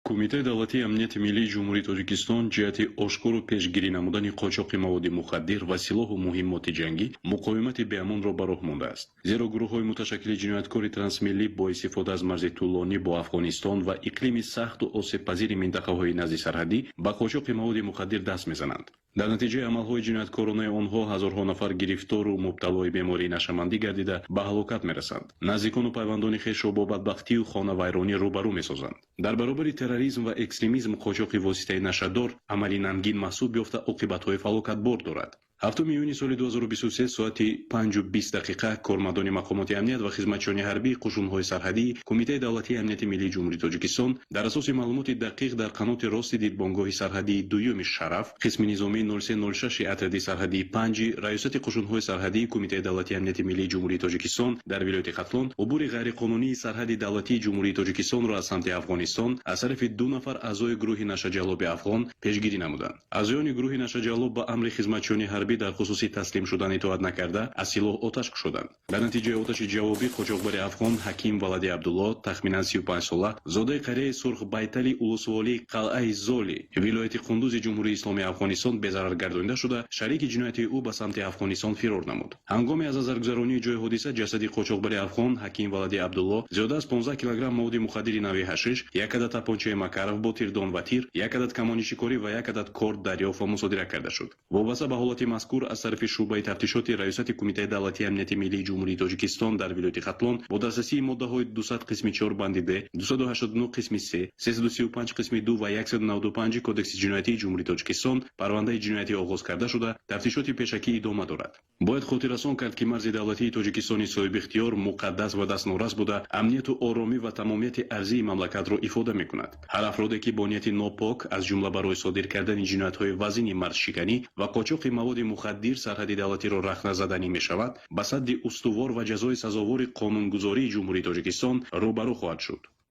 Кумитаи давлатии амнияти миллии Ҷумҳурии Тоҷикистон ҷиҳати ошкору пешгирӣ намудани қочоқи маводи мухаддир ва силоҳу муҳиммоти ҷангӣ муқовимати беамонро ба роҳ мондааст. Зеро гурӯҳҳои муташаккили ҷинояткори трансмиллӣ бо истифода аз марзи тӯлонӣ бо Афғонистон ва иқлими сахту осебпазири минтақаҳои назди сарҳадӣ ба қочоқи маводи мухаддир даст мезананд. Дар натиҷаи амалҳои ҷинояткоронаи онҳо ҳазорҳо нафар гирифтору мубталои бемории нашъамандӣ гардида, ба ҳалокат мерасанд, наздикону пайвандони хешро бо бадбахтию хонавайронӣ рӯбарӯ месозанд. Дар баробари терроризм ва экстремизм қочоқи воситаи нашъадор амали нангин маҳсуб ёфта, оқибатҳои фалокатбор дорад. 7 июни соли 2023 соати 5:20 кормандони мақомоти амният ва хизматчиёни ҳарбии қушунҳои сарҳадии Кумитаи давлатии амнияти миллии Ҷумҳурии Тоҷикистон дар асоси маълумоти дақиқ дар қаноти рости дидбонгоҳи сарҳадии дуюми Шараф, қисми низомии 0306 отряди сарҳадии 5 Раёсати қушунҳои сарҳадии Кумитаи давлатии амнияти миллии Ҷумҳурии Тоҷикистон дар вилояти Хатлон убури ғайриқонунии сарҳади давлатии Ҷумҳурии Тоҷикистонро аз самти Афғонистон аз тарафи ду нафар аъзои гурӯҳи нашъаҷаллоби афғон пешгирӣ намуданд. Аъзоёни гурӯҳи нашъаҷаллоб ба амри хизматчиёни ҳарбӣ дар хусуси таслим шудан итоат накарда, аз силоҳ оташ кушоданд. Дар натиҷаи оташи ҷавобӣ қочоқбари афғон Ҳаким валади Абдулло, тахминан 35 сола, зодаи қарияи Сурхбайтали улусволии Қалъаи Золи вилояти Қундузи Ҷумҳурии Исломии Афғонистон безарар гардонида шуда, шарики ҷиноятии ӯ ба самти Афғонистон фирор намуд. Ҳангоми аз назаргузаронии ҷои ҳодиса ҷасади қочоқбари афғон Ҳаким валади Абдулло, зиёда аз 15 килограмм маводи мухаддири нави ҳашиш, як адад тапончаи Макаров бо тирдон ва тир, як адад камони шикорӣ ва як адад корд дарёфт ва мусодира карда шуд. Вобаста ба ҳолати мазкур аз тарафи шӯъбаи тафтишоти Раёсати Кумитаи давлатии амнияти миллии Ҷумҳурии Тоҷикистон дар вилояти Хатлон бо дастрасии моддаҳои 200 қисми 4 банди д, 289 қисми 3, 335 қисми 2 ва 195 Кодекси ҷиноятии Ҷумҳурии Тоҷикистон парвандаи ҷиноятӣ оғоз карда шуда, тафтишоти пешакӣ идома дорад. Бояд хотиррасон кард, ки марзи давлатии Тоҷикистони соҳибихтиёр муқаддас ва дастнорас буда, амнияту оромӣ ва тамомияти арзии мамлакатро ифода мекунад. Ҳар афроде, ки бо нияти нопок, аз ҷумла барои содир кардани ҷиноятҳои вазини марзшиканӣ ва қочоқи маводи мухаддир сарҳади давлатиро рахна заданӣ мешавад, ба садди устувор ва ҷазои сазовори қонунгузории Ҷумҳурии Тоҷикистон рӯбарӯ хоҳад шуд.